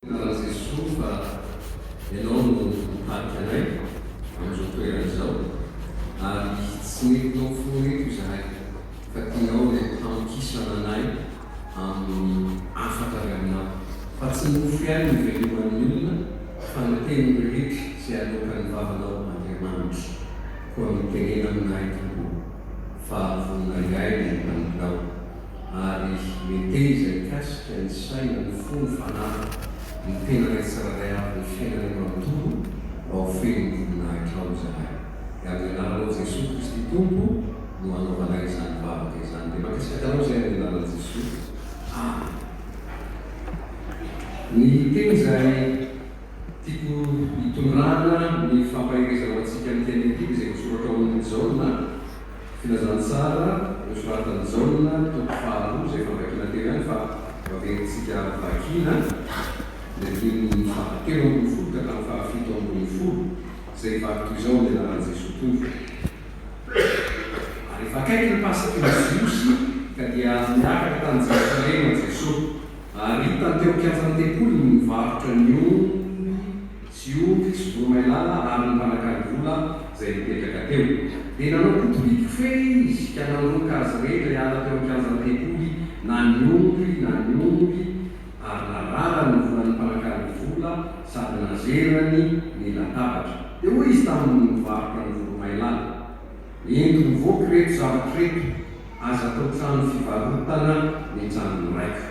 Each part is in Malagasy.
Anaran'i Jesoa fa Ianao no mitarika anay amin'izao toerana izao ary tsy nentinao foana eto izahay fa tianao ny hamokisana anay amin'ny hafatra avy Aminao fa tsy ny mofo ihany no iveloman'ny olona fa ny teny rehetra izay aloakan'ny vavanao Andriamanitra koa mitenena aminay Tompo o fa vonona hihaino ny mpanomponao. Ary meteza hikasika ny saina, ny fo, ny fanahy, ny tenanay tsirairay avy, ny fiainanay manontolo, mba ho feno ny voninahitrao izahay. Dia amin'ny anaranao Jesoa Kristy Tompo no anaovanay izany vavaka izany. Dia mankasitraka anao izahay amin'ny anaran'i Jesoa. Amen. Ny teny izay tiako hitondrana ny fampaherezana ho antsika amin'ity anio ity dia izay voasoratra ao amin'ny Jaona, Filazantsara nosoratan'i Jaona, toko faharoa, izay efa novakiana teo ihany fa averintsika vakiana, ny andininy fahatelo ambin'ny folo ka hatramin'ny fahafito ambin'ny folo, izay vaky toy izao amin'ny anaran'i Jesoa Tompo. Ary efa akaiky ny Pasaky ny Jiosy, ka dia niakatra tany Jerosalema Jesoa. Ary hitany teo an-kianjan'ny tempoly ny nivarotra ny omby sy omby sy voromailala ary ny mpanakalo vola izay nipetraka teo. Dia nanao potipity kofehy izy ka nandroaka azy rehetra hiala teo an-kianjan'ny tempoly, na ny omby na ny omby, ary nararany ny volan'ny mpanakalo vola sady nazerany ny latabatra. Dia hoy izy tamin'ny nivarotra ny voromailala, Ento mivoaka ireto zavatra ireto, aza atao trano fivarotana ny tranon'ny Raiko.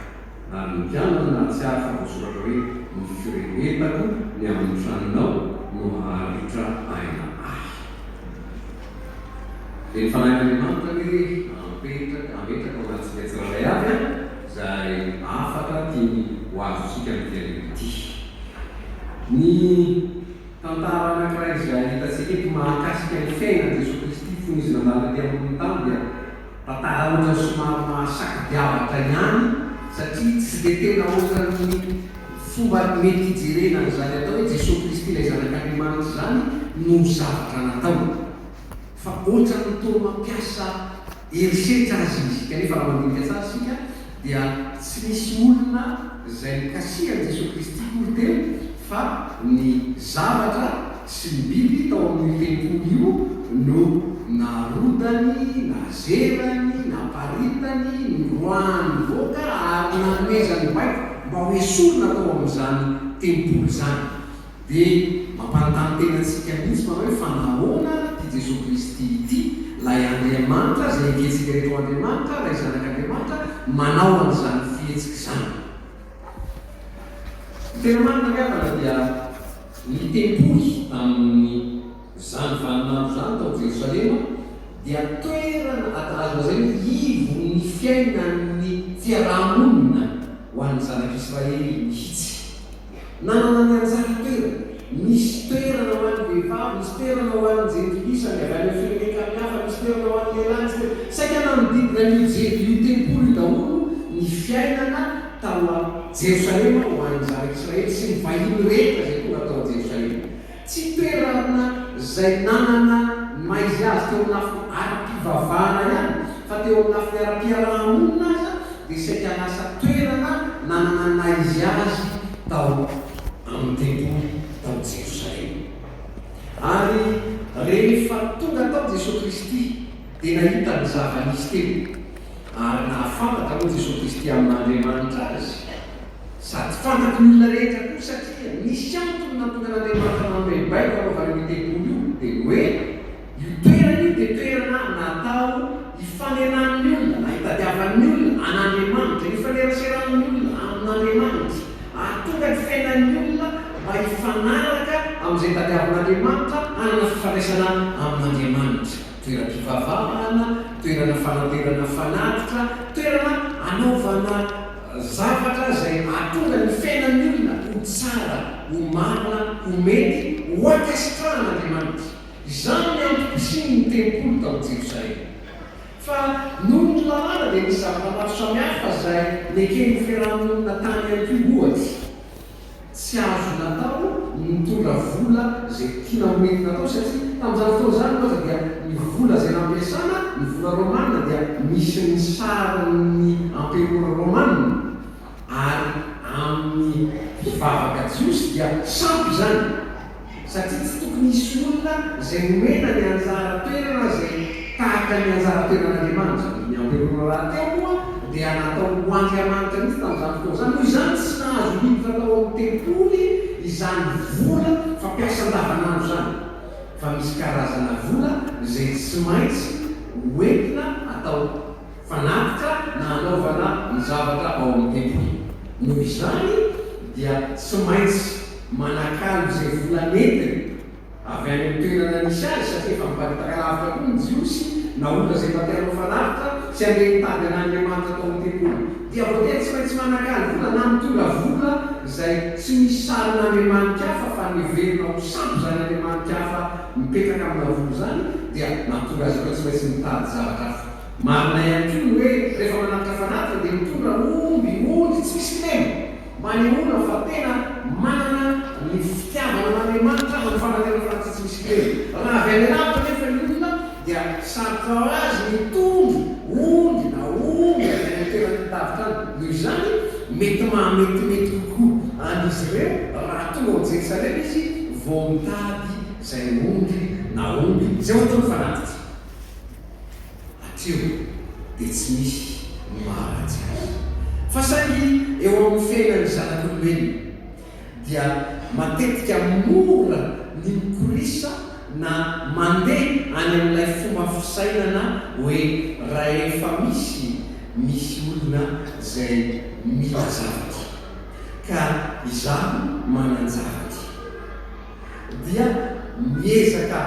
Ary ny mpianany nahatsiaro fa voasoratra hoe, Ny firehetako ny amin'ny tranonao no haharitra aina ahy. Dia ny Fanahin'Andriamanitra anie hametraka hametraka ao anatintsika tsirairay avy izay hafatra tiany ho azontsika amin'ity anio ity. Ny Tantara anankiray izay hitantsika eto mahakasika ny fiainan'i Jesoa Kristy fony Izy nandalo tety ambonin'ny tany dia tantara ohatran'ny somary mahasakodiavatra ihany satria tsy dia tena ohatran'ny fomba mety hijerena an'izany atao hoe Jesoa Kristy ilay Zanak'Andriamanitra izany no zavatra nataony. Fa ohatran'ny toa mampiasa herisetra aza izy. Kanefa raha mandinika tsara isika dia tsy nisy olona izay nokasihan'i Jesoa Kristy akory teo fa ny zavatra sy ny biby tao amin'io tempoly io no narodany, nazerany, naparitany, noroahany nivoaka ary nanomezany baiko mba ho esorina tao amin'izany tempoly izany. Dia mampanontany tena antsika mihitsy manao hoe fa nahoana ary ity Jesoa Kristy ity, ilay Andriamanitra izay ekentsika rehetra ho Andriamanitra, ilay Zanak'Andriamanitra, manao an'izany fihetsika izany. Ny tena marina ry havana dia ny tempoly tamin'izany vaninandro izany tao Jerosalema dia toerana azo lazaina hoe ivon'ny fiainan'ny fiaraha-monina ho an'ny zanak'Israely mihitsy. Nanana ny anjara toerany. Nisy toerana ho an'ny vehivavy, nisy toerana ho an'ny jentilisa, ny avy any amin'ny firenen-kamihafa, nisy toerana ho an'ny lehilahy, nisy toerana. Saika nanodidina an'io Je, io tempoly io daholo ny fiainana tao Jerosalema ho an'ny zanak'Israely sy ny vahiny rehetra izay tonga tao Jerosalema. Tsy toerana izay nanana ny maha izy azy teo amin'ny lafiny ara-pivavahana ihany, fa teo amin'ny lafiny ara-piaraha-monina aza dia saika lasa toerana nanana ny maha izy azy tao amin'ny tempoly tao Jerosalema. Ary rehefa tonga tao Jesoa Kristy dia nahita ny zava-nisy teo, ary nahafantatra moa Jesoa Kristy amin'ny maha Andriamanitra Azy, Sady fantatry ny olona rehetra koa satria nisy antony nahatonga an'Andriamanitra nanome baiko hanaovana an'io tempoly io, dia ny hoe io toerana io dia toerana natao hifanenan'ny olona na hitadiavan'ny olona an'Andriamanitra, hifaneraseran'ny olona amin'Andriamanitra, hahatonga ny fiainan'ny olona mba hifanaraka amin'izay tadiavin'Andriamanitra, hanana fifandraisana amin'Andriamanitra. Toeram-pivavahana, toerana fanaterana fanatitra, toerana anaovana Zavatra izay hahatonga ny fiainan'ny olona ho tsara, ho marina, ho mety, ho ankasitrahan'Andriamanitra. Izany ny antom-pisian'ny tempoly tao Jerosalema. Fa noho ny lalàna dia nisy zavatra maro samihafa izay neken'ny fiaraha-monina tany ihany koa, ohatra, Tsy azo natao ny nitondra vola izay tiana ho nentina tao satria tamin'izany fotoana izany ohatra dia ny vola izay nampiasana, ny vola romana dia misy ny sarin'ny amperora romana ary amin'ny mpivavaka jiosy dia sampy izany, satria tsy tokony hisy olona izay nomena ny anjara toerana izay tahaka ny anjara toeran'Andriamanitra. Ny amperora rahateo moa dia natao ho andriamanitra mihitsy tamin'izany fotoana izany, noho izany tsy nahazo niditra tao amin'ny tempoly izany vola fampiasa andavanandro izany, fa misy karazana vola izay tsy maintsy hoentina atao fanatitra na hanaovana ny zavatra ao amin'ny tempoly. Noho izany dia tsy maintsy manakalo izay vola nentiny avy any amin'ny toerana nisy azy, satria efa miparitaka lavitra koa ny Jiosy na olona izay mba te hanao fanatitra sy handeha hitady an'Andriamanitra tao amin'ny tempoly, dia voatery tsy maintsy manakalo vola na mitondra vola izay tsy misy sarin'andriamani-kafa fa neverina ho sampy izany andriamani-kafa mipetraka amina vola izany, dia mahatonga azy ireo tsy maintsy mitady zavatra hafa. Marina ihany koa ny hoe rehefa manatitra fanatitra dia mitondra omby, ondry tsy misy kilema mba hanehoana fa tena manana ny fitiavana an'Andriamanitra amin'ny fanaterana fanatitra tsy misy kilema. Raha avy any alavitra anefa ny olona dia sarotra ho azy ny hitondra ondry na omby avy any amin'ny toerana lavitra any. Noho izany, mety mahametimety kokoa an'izy ireo raha tonga ao Jerosalema izy vao mitady izay ondry na omby izay ho ataony fanatitra. Hatreo dia tsy misy ny maharatsy azy. Fa saingy eo amin'ny fiainan'ny zanak'olombelona dia matetika mora ny mikorisa na mandeha any amin'ilay fomba fisainana hoe rahefa misy misy olona izay mila zavatra ka izaho manan-javatra dia miezaka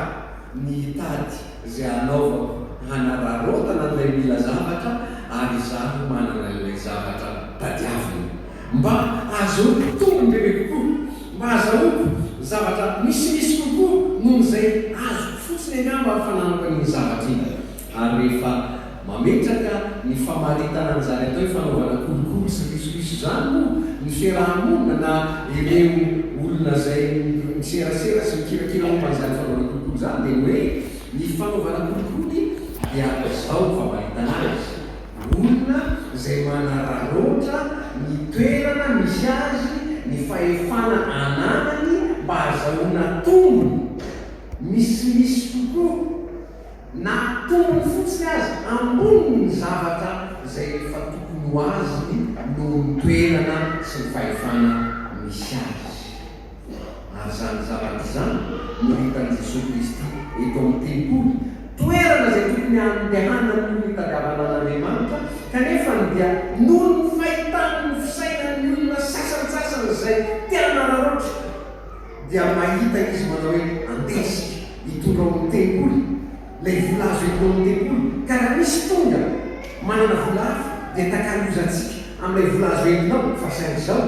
ny hitady izay hanaovako hanararaotana an'ilay mila zavatra ary izaho manana ilay zavatra tadiaviny. Mba hahazoako tombony bebe kokoa, mba hahazahoako zavatra misimisy kokoa noho izay azoko fotsiny angamba amin'ny fananako an'iny zavatra iny. Ary rehefa mametraka ny famaritana an'izany atao hoe fanaovana kolikoly sy risoriso izany moa ny fiaraha-monina na ireo olona izay miserasera sy mikirakira momba an'izany fanaovana kolikoly izany dia ny hoe ny fanaovana kolikoly dia izao ny famaritana azy, olona izay manararaotra ny toerana misy azy, ny fahefana ananany mba hahazahoana tombony misimisy kokoa. Na tombony fotsiny aza, amboniny ny zavatra izay efa tokony ho azony noho ny toerana sy ny fahefana misy azy. Ary izany zavatra izany no hitan'i Jesoa Kristy eto amin'ny tempoly, toerana izay tokony handehanan'ny olona hitadiavana an'Andriamanitra, kanefa dia noho ny fahitany ny fisainan'ny olona sasantsasany izay te hanararaotra, dia mahita izy manao hoe, Andeha isika hitondra ao amin'ny tempoly ilay vola azo entina ao amin'ny tempoly, ka raha misy tonga manana vola hafa dia takalozantsika amin'ilay vola azo entina ao, fa saingy izao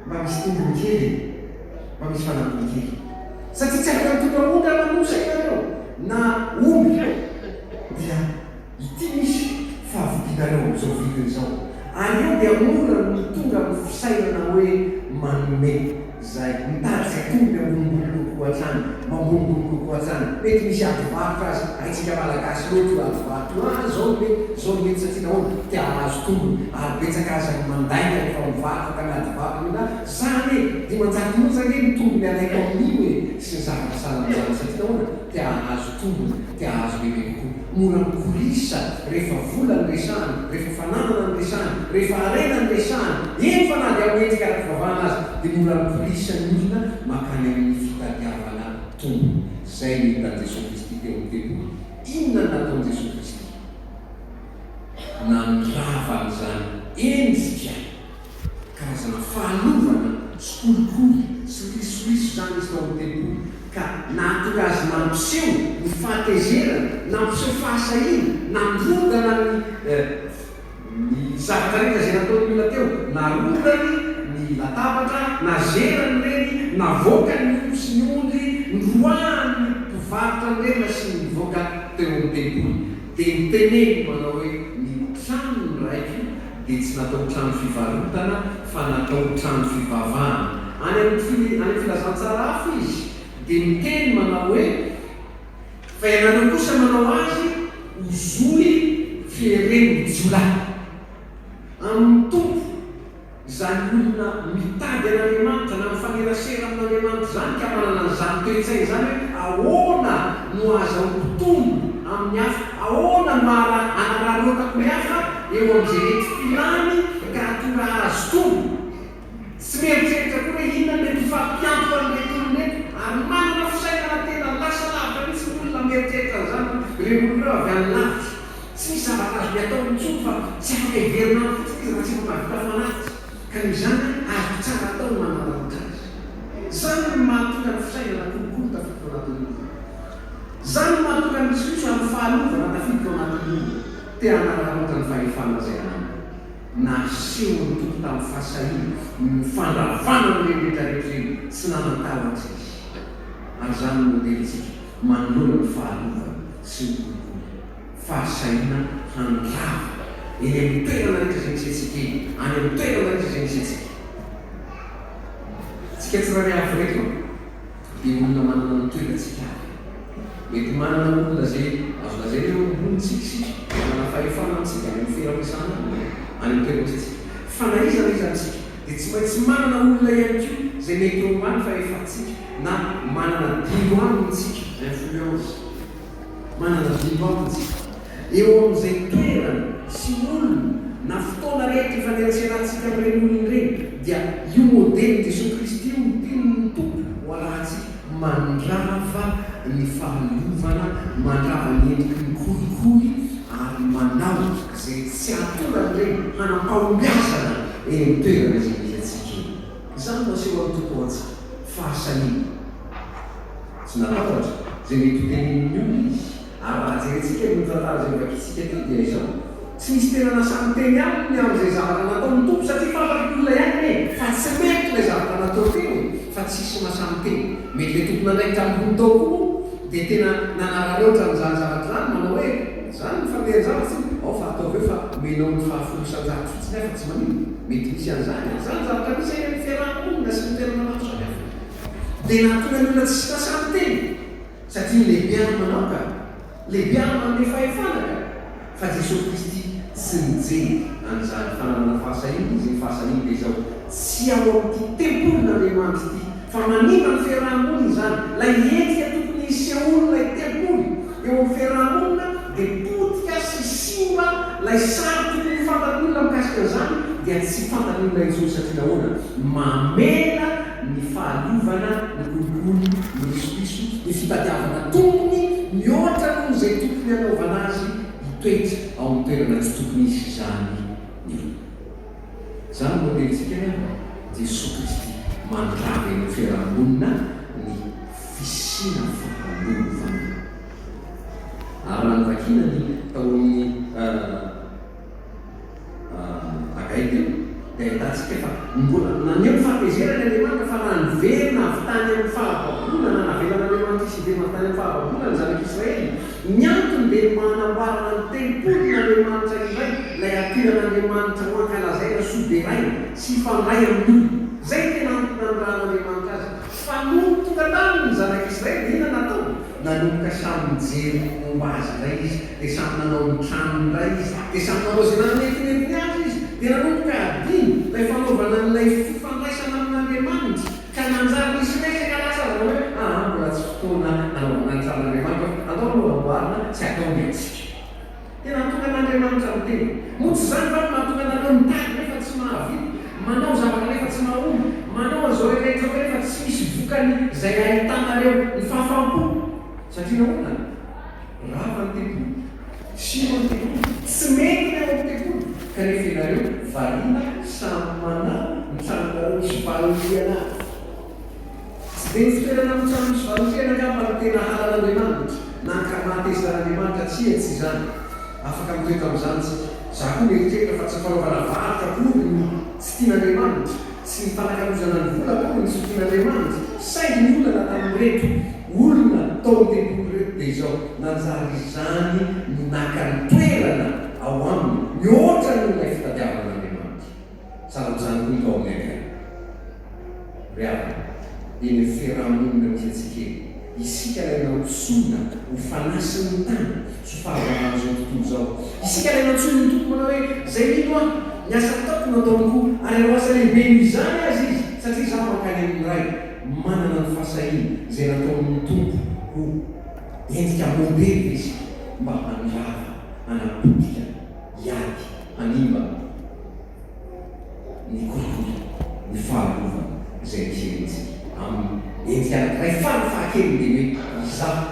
mba misy tombony kely e, mba misy fanampiny kely, satria tsy afaka mitondra ondry aman'osy ianareo na omby, dia. Ity misy fa vidinareo amin'izao vidiny izao. Ary eo dia mora ny tonga amin'ny fisainana hoe manome izay, mitady izay tombony ambonimbony kokoa hatrany, mambonimbony kokoa hatrany. Mety misy ady varotra aza, haintsika Malagasy loatra io ady varotra io, ah izao no mety, izao no mety satria nahoana? Te hahazo tombony. Ary betsaka aza ny mandainga rehefa mivarotra ka miady varotra ny olona, ah zany e, 500 monja ange ny tombony alaiko amin'io e, sy ny zavatra sahala amin'izany satria nahoana? Te hahazo tombony, te hahazo bebe kokoa. Mora mikorisa rehefa vola no resahana, rehefa fananana no resahana, rehefa harena no resahana, eny fa na dia amin'ny endrika ara-pivavahana aza dia mora mikorisa ny olona mankany amin'ny fitadiavana tombony. Izay no hitan'i Jesoa Kristy teo amin'ny tempoly. Inona no nataon'i Jesoa Kristy? Nandrava an'izany endrika. Karazana fahalovana sy kolikoly sy risoriso izany izy tao amin'ny tempoly, ka nahatonga azy nampiseho ny fahatezerany, nampiseho fahasahiana, nandrodana ny ny zavatra rehetra izay nataon'ny olona teo, narodany ny latabatra, nazerany ireny, navoakany ny omby sy ny ondry, noroahany ny mpivarotra ny rena sy ny nivoaka teo amin'ny tempoly. Dia niteneniny manao hoe, Ny tranon'ny Raiko dia tsy natao trano fivarotana fa natao trano fivavahana. Any amin'ny any amin'ny filazantsara hafa izy dia miteny manao hoe, Fa ianareo kosa manao azy ho zohy fieren'ny jiolahy. Amin'ny Tompo, izany olona mitady an'Andriamanitra. amin'Andriamanitra na mifanerasera amin'Andriamanitra izany ka manana an'izany toe-tsaina izany hoe ahoana no ahazahoako tombony amin'ny hafa, ahoana no hanararaotako ny hafa eo amin'izay mety filany ka hahatonga azy tombony. Tsy mieritreritra akory hoe inona no mety ho fampiantoka an'ireto olona ireto ary manana fisainana tena lasa lavitra mihitsy ny olona mieritreritra an'izany hoe ireo olona ireo avy any lavitra. Tsy misy zavatra azony atao intsony fa tsy afaka hiverina any fotsiny izy raha tsy efa mahavita fanatitra. Ka noho izany azoko tsara atao ny manararaotra azy. Izany no mahatonga ny fisainana kolikoly tafiditra ao anatin'ny olona. Izany no mahatonga ny risoriso ary ny fahalovana tafiditra ao anatin'ny olona. Te hanararaotra ny fahefana izay ananany. Nasehon'ny Tompo tamin'ny fahasahiana ny fandravana an'ireny rehetra rehetra ireny, tsy nanan-tahotra izy. Ary izany no modelintsika manoloana ny fahalovana sy ny kolikoly. Fahasahiana handrava eny amin'ny toerana rehetra izay misy antsika eny, any amin'ny toerana rehetra izay misy antsika. Tsika tsirairay avy ireto dia olona manana ny toerantsika avy. Mety manana olona izay azo lazaina hoe eo ambonintsika isika, manana fahefana amintsika any amin'ny fiaraha-miasana any, any amin'ny toerana misy antsika. Fa na iza na iza amintsika dia tsy maintsy manana olona ihany koa izay mety eo ambany fahefantsika na manana dindo aminy isika, influence. Manana dindo aminy isika. Eo amin'izay toerana sy olona na fotoana rehetra ifaneraserantsika amin'ireny olona ireny dia io modelin'i Jesoa Kristy io no tian'ny Tompo ho arahantsika. Mandrava ny fahalovana, mandrava ny endriky ny kolikoly ary manao izay tsy hahatonga an'ireny hanam-pahombiazana eny amin'ny toerana izay misy antsika eny. Izany no asehon'ny Tompo ho antsika, fahasahiana. Tsy natahotra izay mety ho tenenin'ny olona izy. Ary raha jerentsika ny tantara izay novakintsika teo dia izao, tsy nisy tena nasahy niteny aminy ny amin'izay zavatra nataon'ny Tompo satria fantatry ny olona ihany anie fa tsy mety ilay zavatra natao teo e, fa tsisy masahy miteny. Mety ilay tompon'andraikitra ambony tao koa moa dia tena nanararaotra an'izany zavatra izany manao hoe izany ny fandehan-javatra io, ao fa ataovy eo fa omenao ny fahafolo isan-jato fotsiny aho fa tsy maninona. Mety misy an'izany ary izany zavatra misy any amin'ny fiaraha-monina sy ny toerana maro samihafa. Dia nahatonga ny olona tsy nasahy niteny. Satria ny lehibe ary manao ka. Lehibe ary manome fahefana ka. Fa Jesoa Kristy tsy nijery an'izany fananana fahasahiana izy, ny fahasahiany dia izao, tsy ao amin'ity tempolin'Andriamanitra ity, fa manimba ny fiaraha-monina izany, ilay hetsika tokony hisehoan'ilay tempoly eo amin'ny fiaraha-monina dia potika sy simba, ilay sary tokony ho fantatry ny olona mikasika an'izany dia tsy fantatry ny olona intsony satria nahoana? Mamela ny fahalovana, ny kolikoly, ny risopiso, ny fitadiavana tombony mihoatra noho izay tokony hanaovana azy hitoetra ao amin'ny toerana tsy tokony hisy izany ny olona. Izany no modelintsika ny havana, Jesoa Kristy mandrava eny amin'ny fiaraha-monina ny fisiana fahalovana. Ary raha novakiana ny tao amin'ny Hagay teo, dia ahitantsika fa mbola naneho ny fahatezerany Andriamanitra fa raha niverina avy tany amin'ny fahababoana na navelan'Andriamanitra hisy hiverina avy tany amin'ny fahababoana ny zanak'Israely, ny antony dia ny mba hanamboarana ny tempolin'Andriamanitra indray, ilay hatoiran'Andriamanitra ho ankalazaina sy hoderaina sy hifandray amin'ny olona. Izay no tena antony nanirahan'Andriamanitra azy. Fa nony tonga tany ny zanak'Israely dia inona nataony? Nanomboka samy nijery ny momba azy indray izy, dia samy nanao ny tranony indray izy, dia samy nanao izay nahametimety azy izy, dia nanomboka hadino ilay fanaovana an'ilay fifandraisana amin'Andriamanitra, ka nanjary nisy resaka lasa aza hoe, aa mbola tsy fotoana hanaovana ny tranon'Andriamanitra fa andao aloha amboarina tsy atao ny antsika. Dia nahatonga an'Andriamanitra niteny, Moa tsy izany va no mahatonga anareo mitady nefa tsy mahavita, manao zavatra nefa tsy mahomby, manao an'izao rehetra izao kanefa tsy misy vokany izay ahitanareo ny fahafaham-po? Satria nahoana? Rava ny tempoly, simba ny tempoly, tsy mety ny ao amin'ny tempoly, kanefa ianareo variana samy manao ny tranonareo misy valin-drihana avy. Tsy dia ny fitoerana amin'ny trano misy valin-drihana angamba no tena halan'Andriamanitra na ankamahatezitra an'Andriamanitra, tsia, tsy izany. Afaka mitoetra amin'izany isika. Izaho koa mieritreritra fa tsy ny fanaovana varotra akory no tsy tian'Andriamanitra, tsy ny fanakalozana ny vola akory no tsy tian'Andriamanitra, saingy ny olana tamin'ireto olona tao amin'ny tempoly ireto dia izao, nanjary izany no naka ny toerana ao aminy mihoatra noho ilay fitadiavana an'Andriamanitra. Sahala amin'izany koa ny tao amin'ny Hagay. Ry havana, eny amin'ny fiaraha-monina misy antsika eny, isika ilay nantsoina ho fanasin'ny tany sy ho fahazavan'izao tontolo izao. Isika ilay nantsoin'ny Tompo manao hoe, Izay mino Ahy, ny asa ataoko no ataony koa, ary hanao asa lehibe noho izany aza izy. Satria izaho mankany amin'ny Ray, manana ny fahasahiana izay nataon'ny Tompo ho endrika modely ve isika mba handrava, hanapotika, hiady, hanimba ny kolikoly, ny fahalovana izay misy eto amintsika amin'ny endrika anankiray farafahakeliny dia ny hoe izaho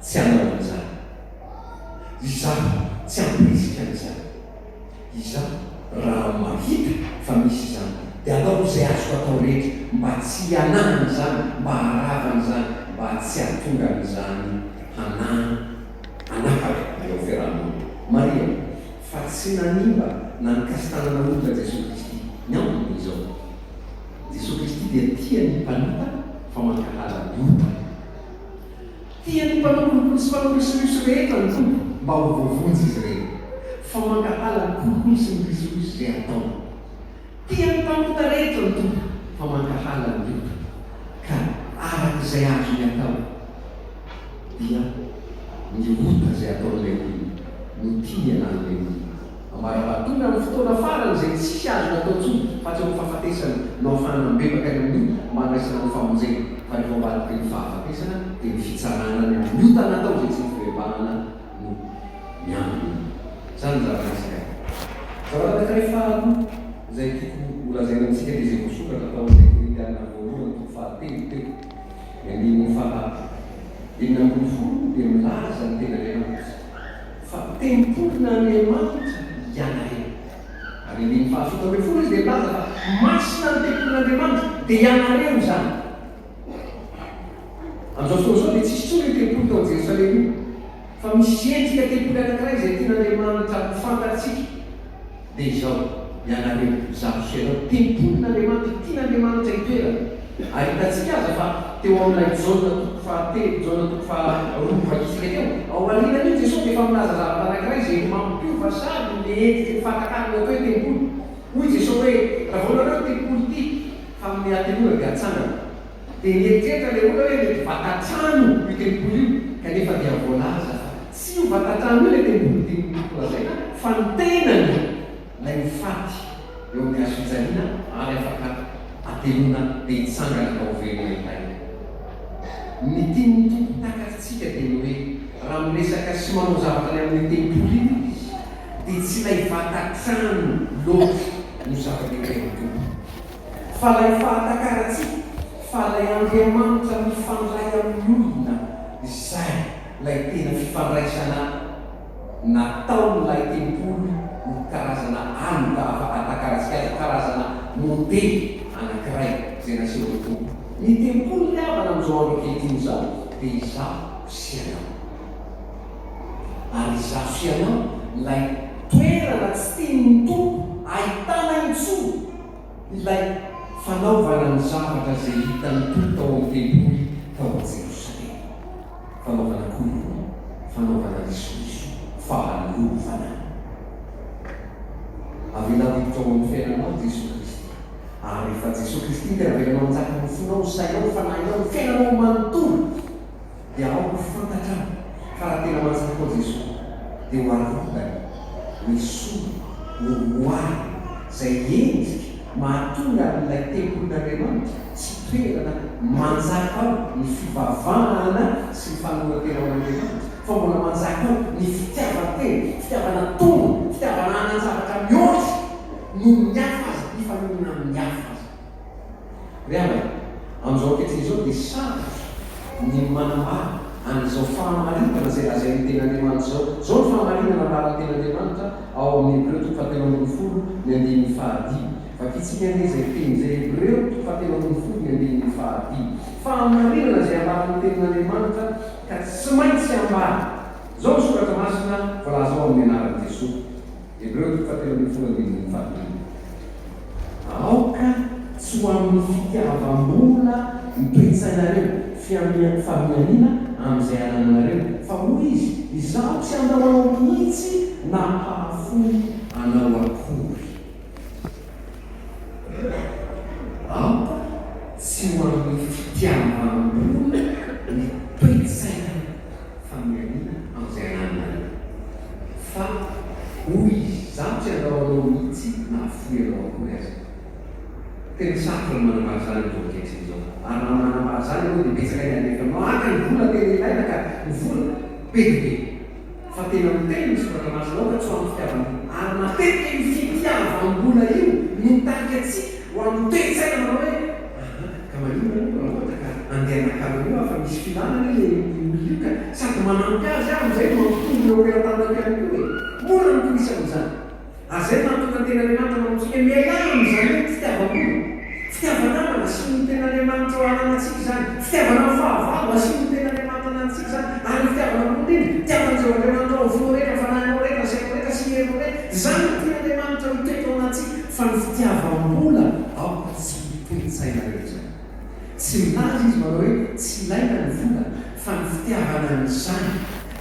tsy hanao an'izany, izaho tsy hampirisika an'izany. Izaho raha mahita fa misy izany dia ataoko izay azoko atao rehetra mba tsy hianahana izany, mba haharavana izany, mba tsy hahatonga an'izany hanapaka eo amin'ny fiaraha-monina. Marihana fa tsy nanimba na nikasi-tanana olona Jesoa Kristy. Ny antony dia izao, Jesoa Kristy dia tia ny mpanota fa mankahala ny ota. Tia ny mpanao kolikoly sy mpanao risoriso rehetra ny Tompo mba ho voavonjy izy ireny, fa mankahala ny kolikoly sy ny risoriso izay ataony. Tia ny mpanota rehetra ny Tompo, fa mankahala ny ota, ka araka izay azony atao dia ny ota izay ataon'ilay olona no tiany ialàn'ilay olona. Ambara-pahatonga amin'ny fotoana farany izay tsisy azony atao intsony fa tsy eo amin'ny fahafatesana no ahafahana mibebaka any amin'ny ota mba handraisana ny famonjena, fa rehefa ambadiky ny fahafatesana dia ny fitsarana ny amin'ny ota natao izay tsy nifibebahana no miandry olona. Izany ny zava-misy kay. Zavatra anankiray faharoa izay tiako holazaina amintsika dia izay voasoratra tao amin'ny Korintiana voalohany toko fahatelo teo, ny andininy faha 16 dia milaza ny tenin'Andriamanitra. Fa tempolin'Andriamanitra ianareo. Ary andininy faha-17 izy dia milaza fa masina ny tempolin'Andriamanitra, dia ianareo izany. Amin'izao fotoana izao dia tsisy intsony io tempoly tao Jerosalema io, fa misy endrika tempoly anankiray izay tian'Andriamanitra ho fantatsika. Dia izao, ianareo, izaho sy ianao, tempolin'Andriamanitra, tian'Andriamanitra hitoerana. Ary hitantsika aza fa teo amin'ilay Jaona toko fahatelo, Jaona toko faharoa novakintsika teo, ao aorianan'io Jesosy dia efa milaza zavatra anankiray izay mampiova sady ny endriky ny fahatakarana atao hoe tempoly. Hoy Jesosy hoe, Ravao nareo ny tempoly ity, fa amin'ny hateloana dia hatsangana. Dia nieritreritra ilay olona hoe mety vatan-trano io tempoly io, kanefa dia voalaza fa tsy io vatan-trano io ilay tempoly tian'ny Tompo lazaina fa ny tenany ilay ho faty eo amin'ny hazo fijaliana ary afaka hateloana dia hitsangana ka ho velona indray. Ny tian'ny Tompo takatritsika dia ny hoe raha miresaka sy manao zavatra ny amin'io tempoly io Izy dia tsy ilay vatan-trano loatra no zava-dehibe amin'ny Tompo. Fa ilay fahatakarantsika fa ilay Andriamanitra mifandray amin'ny olona izay ilay tena fifandraisana nataon'ilay tempoly ho karazana aloka ahatakarantsika azy, karazana modely anankiray izay nasehon'ny Tompo. Ny tempoly ry havana amin'izao andro ankehitriny izao dia izaho sy ianao. Ary izaho sy ianao ilay toerana tsy tian'ny Tompo ahitana intsony. Ilay fanaovana ny zavatra izay hitan'ny Tompo tao amin'ny tempoly tao Jerosalema. Fanaovana kolikoly, fanaovana risoriso, fahalovana. Avelao hiditra ao amin'ny fiainanao Jesoa Kristy. Ary rehefa Jesoa Kristy no tena avelanao hanjaka amin'ny fonao, ny sainao, ny fanahinao, ny fiainanao manontolo, Dia aoka ho fantatrao fa raha tena manjaka ao Jesoa dia ho arovany, ho esoriny, ho roahiny izay endrika mahatonga an'ilay tempolin'Andriamanitra tsy toerana manjaka ao ny fivavahana sy ny fanoloran-tena ho an'Andriamanitra fa mbola manjaka ao ny fitiavan-tena, fitiavana tona, fitiavana hanan-javatra mihoatra noho ny hafa aza, hifanonona amin'ny hafa aza. Ry havana, amin'izao ankehitriny izao dia sarotra ny manambara an'izao fahamarinana izay lazain'ny Tenin'Andriamanitra izao. Izao ny fahamarinana ambaran'ny Tenin'Andriamanitra ao amin'ny Hebreo toko fahatelo ambin'ny folo ny andininy fahadimy. Vakintsika anie izay teny izay, Hebreo toko fahatelo ambin'ny folo ny andininy fahadimy. Fahamarinana izay ambaran'ny Tenin'Andriamanitra ka tsy maintsy ambara. Izao ny Soratra Masina voalaza ao amin'ny anaran'i Jesoa. Hebreo toko fahatelo ambin'ny folo andininy fahadimy. Aoka tsy ho amin'ny fitiavam-bola ny toe-tsainareo, famianiana amin'izay anananareo. Fa hoy izy, Izaho tsy handao anao mihitsy na hahafoy anao akory. Aoka tsy ho amin'ny fitiavam-bola ny toe-tsainareo. Fanoherana amin'izay anananareo. Fa hoy izy, Izaho tsy handao anao mihitsy na hahafoy anao akory aza. Tena sarotra ny manambara izany amin'izao ankehitriny izao. Ary raha manambara izany ianao dia betsaka ny handefa aminao haka ny vola tena ilaina ka ny vola be dia be. Fa tena miteny ny soratra masina aoka tsy ho amin'ny fitiavam-bola. Ary matetika io fitiavam-bola io no mitarika antsika ho amin'ny toe-tsaina manao hoe aha ka maninona moa raha ohatra ka andeha hanakalo an'io aho fa misy filana anie ilay olona io ka sady manampy azy aho amin'izay no mampitombo ny eo am-pelatanako ihany koa e. Mora ny tohisa amin'izany. Ary izay no mahatonga ny Tenin'Andriamanitra manao amintsika hoe, Mialà amin'izany hoe fitiavam-bola. Fitiava-namana, asian'ny Tenin'Andriamanitra ho ananantsika izany. Fitiavana ny fahavalo, asian'ny Tenin'Andriamanitra ananantsika izany. Ary ny fitiavana ambony indrindra, fitiavan'izao Andriamanitra ao amin'ny fonao rehetra, ny fanahinao rehetra, ny sainao rehetra sy ny herinao rehetra. Izany no tian'Andriamanitra hitoetra ao anatintsika, fa ny fitiavam-bola aoka tsy ho toe-tsainareo izany. Tsy milaza izy manao hoe tsy ilaina ny vola, fa ny fitiavana an'izany,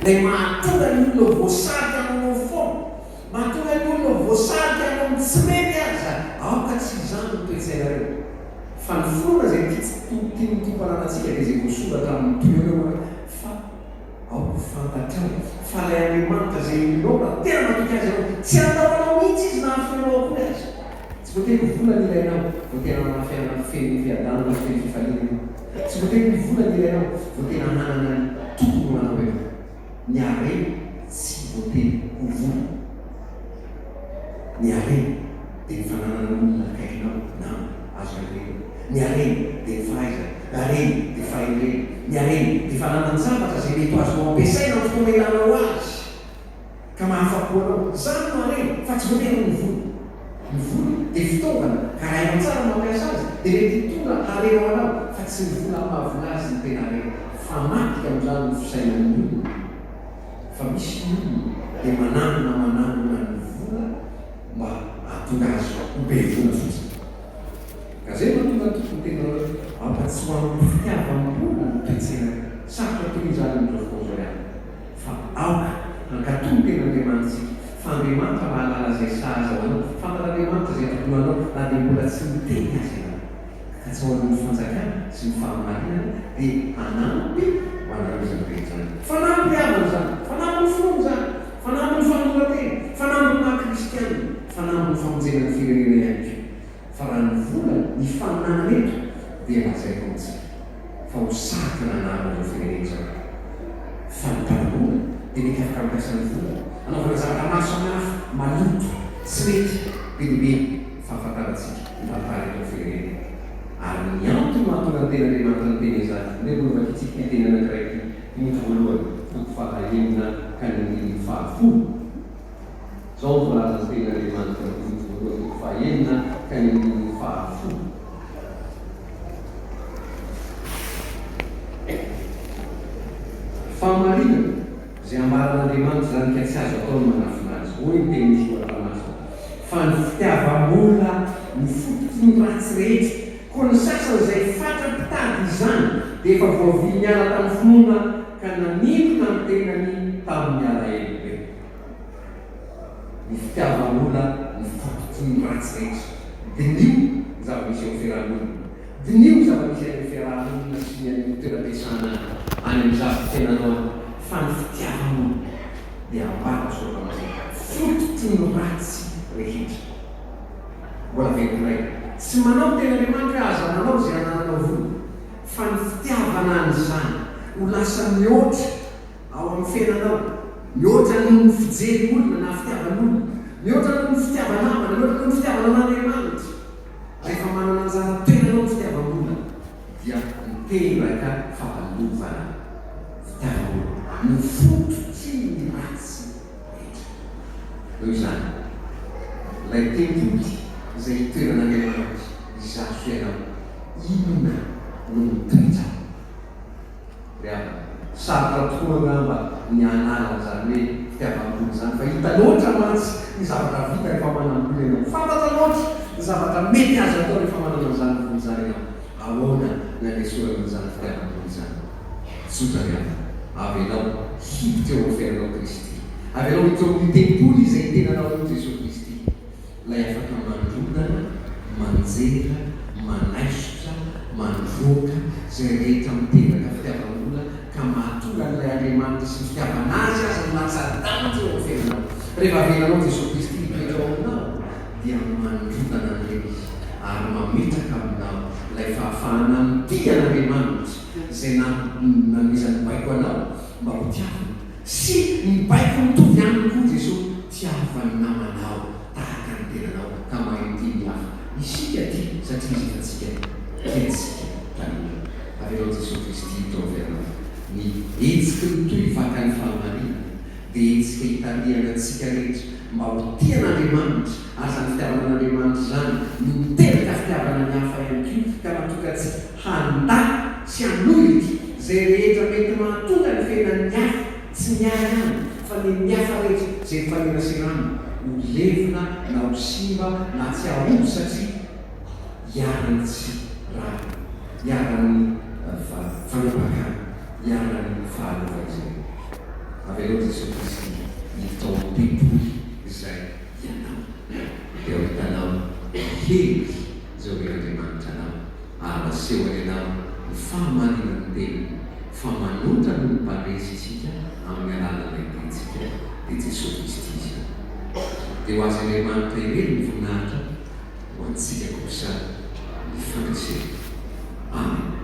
ilay mahatonga ny olona ho voasarika hanao foana, Mahatonga ny olona ho voasarika hanao ny tsy mety aza, aoka tsy izany no toe-tsainareo. Fa ny finoana izay tia tsy tian'ny Tompo ananantsika dia izay voasoratra amin'ny toy ireo hoe, Fa aoka ho fantatrao fa ilay Andriamanitra izay inoanao, raha tena matoky Azy ianao, tsy handao anao mihitsy Izy na hahafoy anao akory aza. Tsy voatery ho vola ny ilainao vao tena hanana fiainana feno fiadanana sy feno fifaliana ianao. Tsy voatery ho vola ny ilainao vao tena hanana ny tokony ho anao ianao. Ny harena tsy voatery ho vola. Ny harena dia ny fananana olona akaikinao, namana, azo iankinana. Ny harena dia ny fahaizana. Ny harena dia fahendrena. Ny harena dia fananan-javatra izay mety ho azonao ampiasaina amin'ny fotoana ilanao azy ka mahafa-po anao. Izany no harena fa tsy voatery ho ny vola. Ny vola dia fitaovana ka raha hainao tsara ny mampiasa azy dia mety hitondra harena ho anao fa tsy ny vola amin'ny maha vola azy no tena harena. Famadika amin'izany ny fisainan'ny olona fa misy ny olona dia manangona manangona ny vola mba hahatonga azy ho be vola fotsiny. Ka izay no mahatonga ny Tompo miteny hoe ampatsiahy ho amin'ny fitiavam-bola ny toe-tsainareo. Sarotra toy izany amin'izao fotoana izao ihany. Fa aoka hankatò ny tenin'Andriamanitsika, fa Andriamanitra mahalala izay sahaza ho anao, fantatr'Andriamanitra izay tokony ho anao na dia mbola tsy miteny aza ianao. Ka tsy ao alohan'ny fanjakana sy ny fahamarinana dia hanampy ho anareo izany rehetra izany. Fanampy havana izany, fanampy ny finoana izany, fanampy ny fanoloran-tena, fanampy ny maha kristiana, fanampy ny famonjena ny firenena ihany koa. Fa raha ny vola nifaninanana eto dia lazaiko amintsika fa ho sarotra ny hanarina izao firenena izao. Fa ny mpanam-bola dia mety afaka mampiasa ny vola hanaovana zavatra maro samihafa maloto, tsy mety, be dia be ny fahafantarantsika ny tantara eto amin'ny firenena. Ary ny antony mahatonga ny tenin'Andriamanitra niteny an'izany, andeha mbola hovakintsika ity teny anankiray ity, Timoty voalohany, toko faha enina ka ny andininy fahafolo. Izao no voalazan'ny Tenin'Andriamanitra ao Timoty voalohany toko fahenina ka ny andininy fahafolo. Fahamarinana izay ambaran'Andriamanitra izany ka tsy azo atao ny manafina azy. Hoy ny tenin'ny Soratra Masina, Fa ny fitiavam-bola no fototry ny ratsy rehetra, koa ny sasany izay fatra-pitady izany dia efa voavily niala tamin'ny finoana ka nanindrona ny tenany tamin'ny alahelo be. Ny fitiavam-bola no fototry ny ratsy rehetra. Diniho ny zava-misy eo amin'ny fiaraha-monina. Diniho ny zava-misy any amin'ny fiaraha-monina sy ny any amin'ny toeram-piasana any, any amin'ny zava-piainanao any, fa ny fitiavam-bola dia ambara soratra masina, fototry ny ratsy rehetra. Mbola averiko indray, tsy manao ny tenin'Andriamanitra hoe aza manao izay anananao vola, fa ny fitiavana an'izany ho lasa mihoatra Ao amin'ny fiainanao, mihoatra noho ny fijery olona na fitiavan'olona, mihoatra noho ny fitiava-namana, mihoatra noho ny fitiavana an'Andriamanitra. Rehefa manana anjara toerana ao ny fitiavam-bola dia miteraka fahalovana. Fitiavam-bola no fototry ny ratsy rehetra. Noho izany, ilay tempoly izay itoeran'Andriamanitra, izaho sy ianao, inona no mitoetra ao? Ry havana, sarotra tokoa angamba ny hanala an'izany hoe fitiavam-bola izany fa hita loatra mantsy ny zavatra vita rehefa manam-bola ianao. Fantatra loatra ny zavatra mety azo atao rehefa manana an'izany vola izany ianao. Ahoana ny hanesorana an'izany fitiavam-bola izany? Tsotra ry havana, avelao hiditra eo amin'ny fiainanao Kristy. Avelao hiditra ao amin'ny tempoly izay tenanao io Jesoa Kristy. Ilay afaka mandrodana, manjera, manaisotra, mandroaka izay rehetra miteraka fitiavam-bola ka mahatonga an'ilay Andriamanitra sy ny fitiavana Azy aza ho latsa-danitra eo amin'ny fiainanao. Rehefa avelanao Jesoa Kristy hitoetra ao aminao dia mandrodana an'ireny Izy. Ary mametraka aminao ilay fahafahana mitia an'Andriamanitra izay nanomezany baiko anao mba ho tiavina. Sy ny baiko mitovy aminy koa Jesoa, tiava ny namanao tahaka ny tenanao ka mahay mitia ny hafa. Isika tia satria Izy efa tsika tiantsika taloha. Avelao Jesoa Kristy hitaovy anao. Ny hetsiky ny tohy vakan'ny fahamarinana dia hetsika hitarihana antsika rehetra mba ho tia an'Andriamanitra ary izany fitiavana an'Andriamanitra izany no miteraka fitiavana ny hafa ihany koa ka mahatonga antsika handà sy hanohitra izay rehetra mety mahatonga ny fiainan'ny hafa, tsy ny ahy ihany fa ny an'ny hafa rehetra izay mifanerasera aminy, ho levona na ho simba na tsy hahomby satria iharan'ny tsy rariny, iharan'ny fanapakana, iharan'ny fahalova izy ireo. Avelao Jesoa Kristy hiditra ao am-tempoly izay ianao, dia ho hitanao ny hery izay omen'Andriamanitra anao ary asehony anao ny fahamarinan'ny teniny fa manoatra noho ny mpandresy isika amin'ny alalan'ilay tenintsika dia Jesoa Kristy izany. Dia ho Azy Andriamanitra irery ny voninahitra. Ho antsika kosa ny fandresena. Amen.